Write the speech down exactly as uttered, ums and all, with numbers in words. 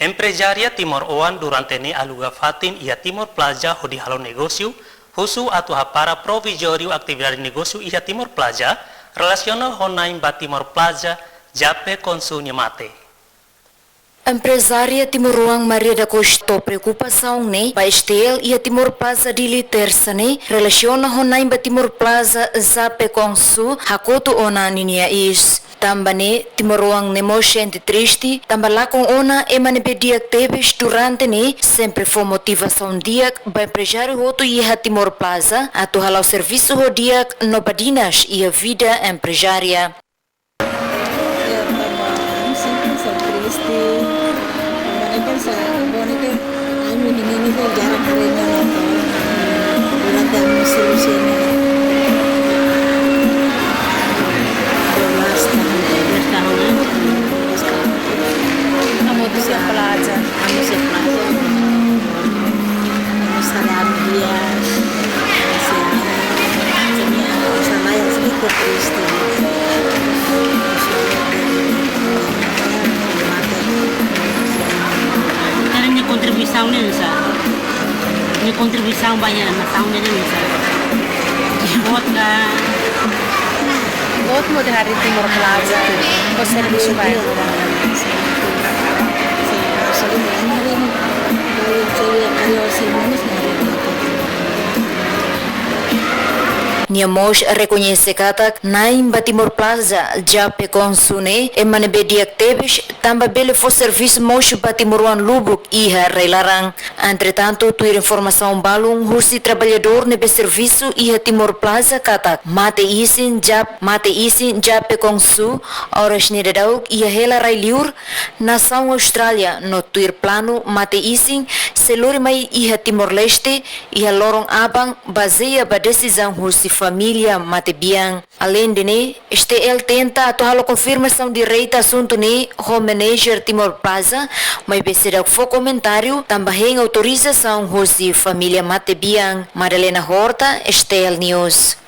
Emprezária timoroan durante ne'e aluga fatin iha Timor Plaza hodi halo negósiu, husu atu hapara provizóriu atividade negósiu iha Timor Plaza, relasiona ho na'in ba Timor Plaza, Jape Konsu nia mate. Emprezária timoroan Maria da Costa preokupasaun ne'e ba S T L iha Timor Plaza Dili Tersa ne'e, relasiona ho na'in ba Timor Plaza, Jape Konsu, hakotu ona ninia iis. Tanba ne'e, timoroan ne'e mós sente triste, tanba lakon ona ema ne'ebé di'ak tebes durante ne'e sempre fó motivasaun di'ak ba emprezáriu hotu iha Timor Plaza atu hala'o servisu ho di'ak no badinas iha vida emprezária. Ya, tanba ami sente sa triste. Tanba ne'e kan sa, agora ne'e kan ami nini ne'e kan jarang haree nia nonton. Durante ami servisu ne'e dua belas tahun, dua belas tahun, eh. Dua belas tahun. Amo tu siap belajar. Ami sente triste. Ami sente triste. Karena nia kontribuisaun ne'e, sa. Nia kontribuisaun ba nia nasaun ne'e, sa. Buat ka. Buat mo de hari Timor Plaza. Ko servisu ba. Nia mós rekoñese katak na'in ba Timor Plaza, Jape Konsu ne'e, ema ne'ebé di'ak tebes, tanba bele fó servisu mós ba timoroan lubuk iha rai-laran. Entretantu, tuir informasaun balun husi traballadór ne'ebé servisu iha Timor Plaza katak, mate isin Jap-, mate isin Jape Konsu, oras ne'e daudauk iha hela rai-liur, nasaun Austrália, no tuir planu mate isin sei lori mai iha Timor-Leste iha loron aban, bazeia ba desizaun husi família matebian. Aleinde ne'e, S T L tenta atu halo konfirmasaun direta asuntu ne'e ho manager Timor Plaza, maibé seidauk fó komentáriu, tanba hein autorizasaun husi família matebian. Madalena Horta, S T L News.